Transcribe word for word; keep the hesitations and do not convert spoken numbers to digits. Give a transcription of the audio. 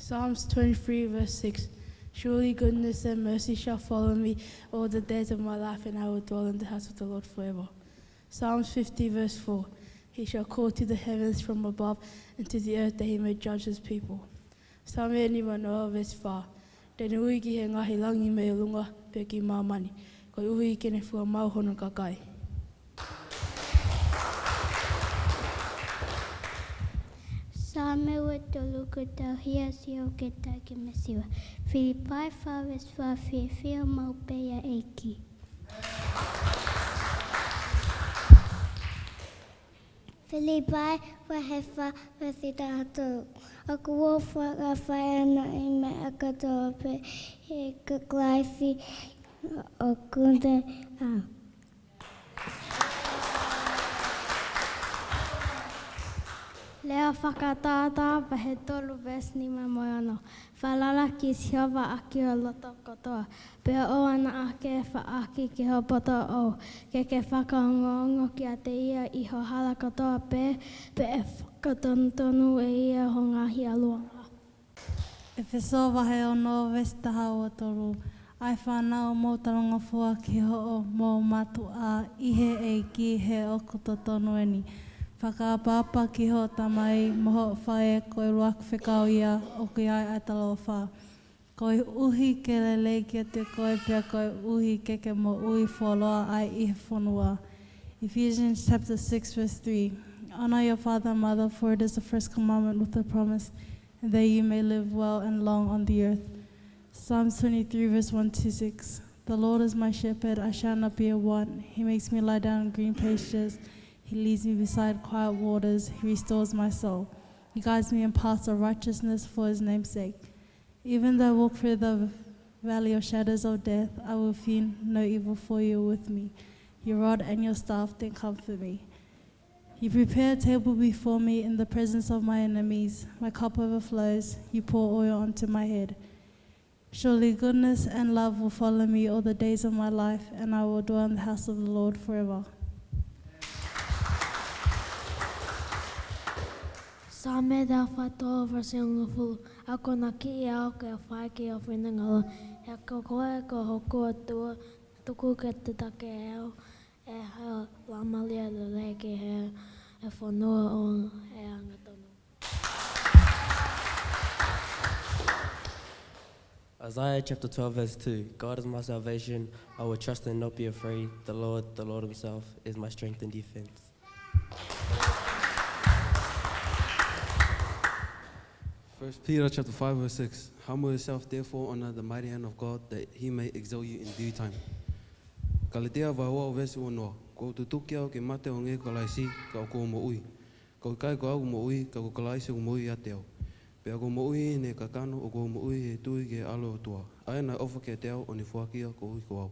Psalms twenty-three, verse six. Surely goodness and mercy shall follow me all the days of my life, and I will dwell in the house of the Lord forever. Psalms fifty, verse four. He shall call to the heavens from above, and to the earth that he may judge his people. Saame nimanoa, verse fā. Te ne ui ki he ngaahi langi mei ʻolunga, pea ki māmani, koeʻuhi ke ne fua maʻu hono kakai. Saame ua tolu, ko e tauhi ʻa Sihova ke taki masiva. Filipai fā, verse fā. Fiefia maʻu pē ʻi he ʻEiki. Filipai vahe fā, veesi taha tolu. ʻOku ou fakafeʻiloaki ʻi he meʻa kotoa pē ʻia Kalaisi ʻoku ne ʻaʻau. Lea fakatātā vahe tolu, veesi nima mo e ono. Falala ki Sihova ʻaki ho loto kotoa, pea ʻoua naʻa ke faʻaki ki ho poto ʻou, ke ke fakaongoongo kiate ia ʻi ho hala kotoa pē, pea ʻe fakatonutonu ʻe ia ho ngaahi ʻaluʻanga. ʻEfesō vahe ono, veesi taha ua tolu. ʻAi fānau, mou talangofua ki hoʻomou mātuʻa ʻi he ʻEiki, he ʻoku totonu eni. Fakaʻapaʻapa ki hoʻo tamai mo hoʻo faʻē, ko e ʻuluaki fekau ia ʻoku ʻi ai ʻa e talaʻofa, koeʻuhi ke lelei kiate koe, pea koeʻuhi ke ke moʻui fuoloa ai ʻi he fonua. Ephesians chapter six, verse three. Honor your father and mother, for it is the first commandment with a promise, and that you may live well and long on the earth. Psalms twenty-three, verse one to six. The Lord is my shepherd, I shall not be in want. He makes me lie down in green pastures. He leads me beside quiet waters. He restores my soul. He guides me in paths of righteousness for his name's sake. Even though I walk through the valley of shadows of death, I will fear no evil, for you are with me. Your rod and your staff, they comfort me. You prepare a table before me in the presence of my enemies. My cup overflows. You pour oil onto my head. Surely goodness and love will follow me all the days of my life, and I will dwell in the house of the Lord forever. Saame taha fā tolu, veesi hongofulu. ʻOku ou nakiʻi au ke fai ki ho finangalo. He ko koe ko hoku ʻOtua, tuku ke tataki au ʻe he Laumālie Lelei ki he fonua ʻo e angatonu. Isaiah chapter twelve, verse two. God is my salvation. I will trust and not be afraid. The Lord, the Lord himself, is my strength and defense. First Peter chapter five, verse six. Humble yourself, therefore, under the mighty hand of God, that he may exalt you in due time. Kalētia vahe ua, veesi ua noa. Kuo u tutuki au ke mate ʻo hangē ko Kalaisi, ka ʻoku ou moʻui. Ka ʻoku ʻikai ko au ʻoku moʻui, ka ko Kalaisi ʻoku moʻui ʻiate au. Pea ʻoku ou moʻui ʻi heʻene kakano, ʻoku ou moʻui ʻi he tui ki he ʻAlo ʻo e ʻOtua, ʻa ia naʻe ʻofa kiate au ʻo ne foaki ia koeʻuhi ko au.